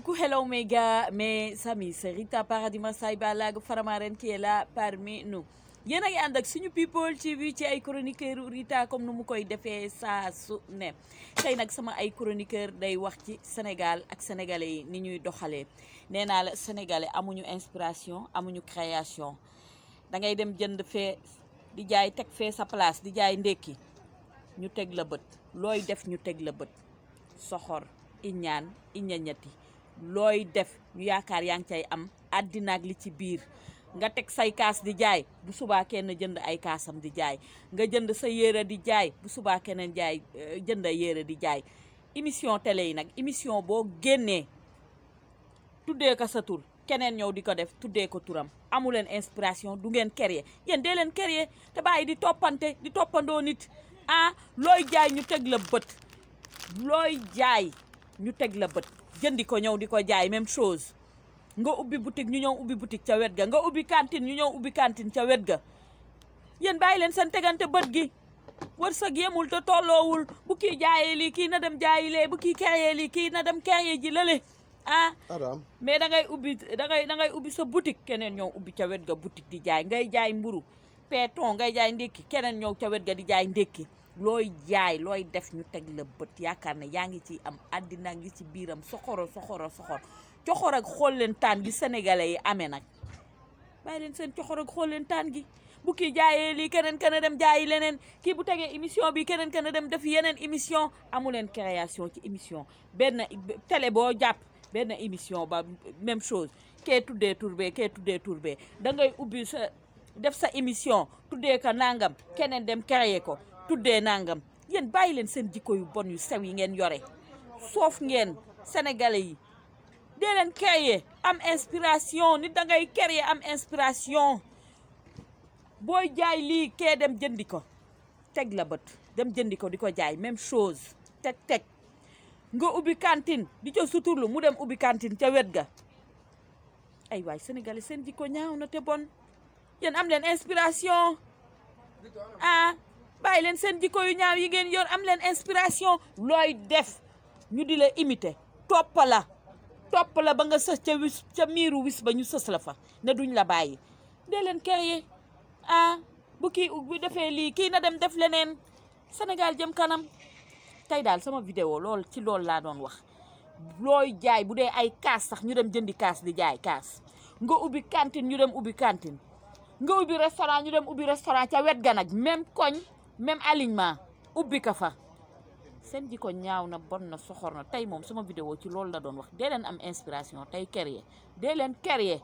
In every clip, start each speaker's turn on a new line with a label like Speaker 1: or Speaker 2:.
Speaker 1: Coucou, hello mes gars, mes amis, c'est Rita paradis Balag Faramaren qui est là parmi nous. Yéen a ngi ànd ak suñu people TV ci ay chroniqueur Rita comme nu mu koy defee saa su ne tey nag sama ay chroniqueur day wax ci Sénégal ak sénégalais yi ni ñuy doxalee nee naa la sénégalais amuñu inspiration amuñu création da ngay dem jënd fee di jaay teg fee sa place di jaay ndekki ñu teg la bët looy def ñu teg la bët soxor ignane ignañati looy def ñu yaakaar yaa ngi cay am àddina ak li ci biir nga teg say kaas di jaay bu subaa kenn jënd ay kaasam di jaay nga jënd sa yére di jaay bu subaa keneen jaay jënd yére di jaay émission télé yi nag émission boo génnee tuddee ko sa tur keneen ñëw di ko def tuddee ko turam amu leen inspiration du ngeen créer yéen dee leen créer te bàyyi di toppante di toppandoo nit looy jaay ñu teg la bët looy jaay ñu teg la bët jëndi ko ñëw di ko jaay même chose nga ubbi boutique ñu ñëw ubbi boutique ca wet ga nga ubbi cantine ñu ñëw ubbi cantine ca wet ga yéen bàyyi leen seen tegante bët gi wërsëg yemul te tolloowul bu kii jaayee lii kii na dem jaayi lee bu kii créer lii kii na dem créer ji lale mais da ngay ubbi sa boutique keneen ñëw ubbi ca wet ga boutique di jaay ngay jaay mburu peeton ngay jaay ndékki keneen ñëw ca wet ga di jaay ndékki looy jaay looy def ñu teg la bët yaakaar ne yaa ngi ci am àddina ngi ci biiram soxor coxor ak xool leen taan gi sénégalais yi amee nag bàyyi leen seen coxor ak xool leen taan gi bu kii jaayee lii keneen dem jaayi leneen kii bu tegee émission bi keneen dem def yeneen émission amu leen création ci émission benn télé boo jàpp benn émission ba même chose kee tuddee turbee da ngay ubbi sa def sa émission tuddee ko nangam keneen dem créer ko tuddee nangam yéen bàyyi leen seen jikko yu bon yu sew yi ngeen yore soof ngeen sénégalais yi dee leen créer am inspiration nit da ngay créer am inspiration booy jaay lii kee dem jëndi ko teg la bët dem jëndi ko di ko jaay même chose teg nga ubbi cantine di ca suturlu mu dem ubbi cantine ca wet ga ay waay sénégalais seen jikko ñaaw na te bon yéen am leen inspiration bàyyi leen seen jikko yu ñaaw yi ngeen yor am leen inspiration looy def ñu di la imiter topp la ba nga sës ca miiru wis ba ñu sës la fa ne duñ la bàyyi dee leen créer bu kii bu defee lii kii na dem def leneen Sénégal jëm kanam tey daal sama vidéo ci loolu laa doon wax looy jaay bu dee ay kaas sax ñu dem jëndi kaas di jaay kaas nga ubbi cantine ñu dem ubbi cantine nga ubbi restaurant ñu dem ubbi restaurant ca wet ga nag même koñ même alignement ubbi ka fa seen jikko ñaaw na bon na soxor na tey moom sama vidéo ci loolu la doon wax dee leen am inspiration tey créer dee leen créer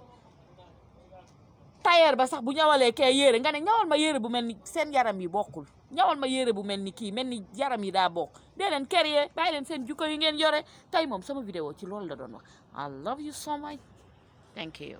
Speaker 1: tailleur ba sax bu ñawalee kee yére nga ne ñawal ma yére bu mel ni seen yaram yi bokkul ñawal ma yére bu mel ni kii mel ni yaram yi daa bokk dee leen créer bàyyi leen seen jikko yi ngeen yore tey moom sama vidéo ci loolu la doon wax I love you so much thank you